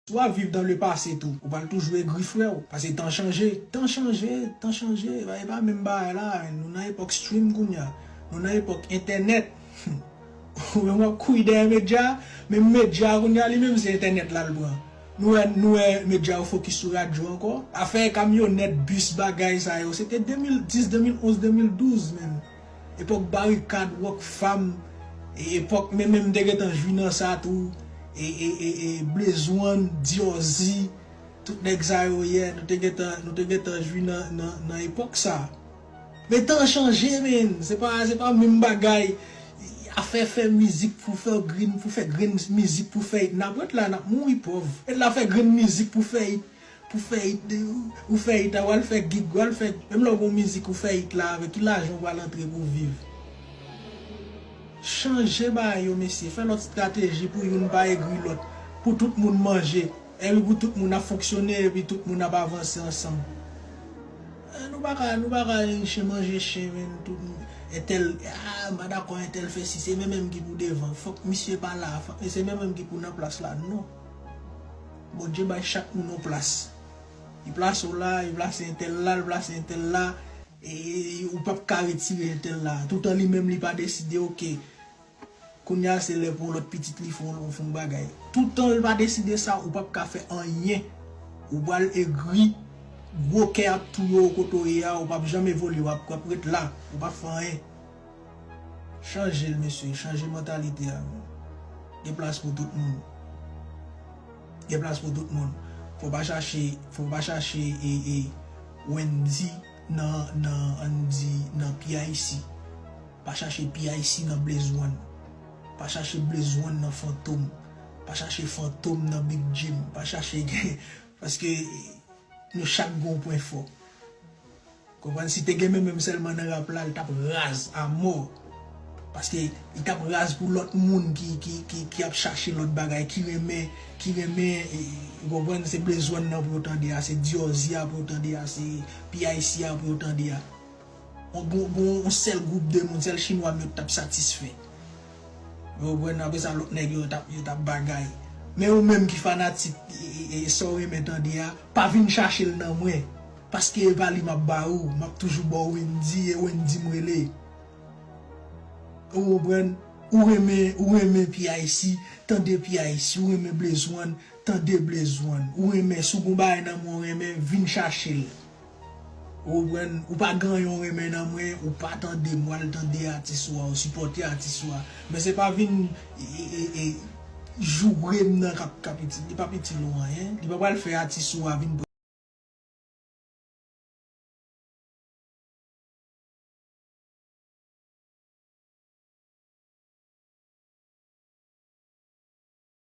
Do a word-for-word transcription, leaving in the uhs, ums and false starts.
Si w ap viv dans le passé tou, ou pral toujou egri, frè w. Paske tan chanje, tan chanje, tan chanje. E pa, e pa menm bagay la, nou nan epòk stream kounye a. Nou nan epòk entènèt. Ou menm w ap kouri dèyè medya, men medya kounye a li menm se entènèt la l pran. Nou wè, nou wè medya yo fokis sou radyo ankò. Afè kamyonèt, bis, bagay sa yo, se te de mil dis, de mil onz, de mil douz menm. Epòk Barikad, Rockfam, e, epòk, men, men m te gentan jwi nan sa tou, e, e, e, e, Blaze One, Diorzi, tout nèg sa yo, yeah, nou te gentan, nou te gentan jwi nan, nan, nan epòk sa. Men tan chanje, men, se pa, se pa menm bagay. Afè fè mizik pou fè grenn, pou fè grenn mizik pou fè it, n ap ret la, n ap mouri pòv. Ret la fè grenn mizik pou fè it, pou fè it, ou fè it, ou al fè gig, ou al fè, menm lè w gon mizik ou fè it la, avèk ki lajan ou pral antre pou viv? Chanje bagay yo, mesye, fè lòt estrateji pou youn pa egri lòt, pou tout moun manje, epi pou tout moun ap fonksyone, epi tout moun ap avanse ansanm. Eh, nou pa ka, nou pa ka chen manje chen, men tout moun, entèl, ah, m pa dakò, entèl fè si, se menm menm ki pou devan, fòk misye pa la, fòk, se menm menm ki pou nan plas la, non. Bondye bay chak moun yon plas. Li plase w la, li plase entèl la, li plase entèl la, e ou p ap ka retire entèl la. Toutan li menm li pa deside, oke. Kounye a se lè pou yon lòt pitit li fè yon, fè yon bagay. Toutan li pa deside sa, ou p ap ka fè anyen. Ou pral egri, gwo kè ap touye w kote w ye a, ou p ap janm evolye, w ap, w ap ret la, ou p ap fè anyen. Chanje l, mesye, chanje mantalite a, men. Gen plas pou tout moun. Gen plas pou tout moun. Fò w pa chache, fò w pa chache, e, e, Wendy nan, nan, ann di, nan P I C. Pa chache P I C nan Blaze One. Pa chache Blaze One nan Fantom. Pa chache Fantom nan Big Jim. Pa chache gen, paske nou chak gen yon pwen fò. Konprann? Si te gen men menm sèlman nan rap la, li t ap raz a mò. Paske li t ap raz pou lòt moun ki, ki, ki, ki ap chache lòt bagay, ki renmen, ki renmen, e, ou konprann, se Blaze One nan pou yo tande a, se Diorzi a pou yo tande a, se P I C a pou yo tande a. Yon, yon, yon, yon sèl gwoup de moun, sèl chinwa m yo t ap satisfè. Ou konprann? Apre sa, lòt nèg yo t ap, yo t ap bagay. Men ou menm ki fanatik, e, e, e, sa w renmen tande a, pa vin chache l nan mwen. Paske e pa li m ap ba ou, m ap toujou ba w Wendy, e Wendy m rele. Ou konprann? Ou renmen, ou renmen P I C, tande P I C, ou renmen Blaze One, tande Blaze One. Ou renmen, si w gon bagay nan men w renmen, vin chache l. Ou konprann? Ou pa gen anyen w renmen nan mwen, ou pa tande m, w al tande atis ou a, ou sipòte atis ou a. Men se pa vin, e, e, e, e, joure m nan k ap, k ap itil, li p ap itil ou anyen. Li pa pral fè atis ou a vin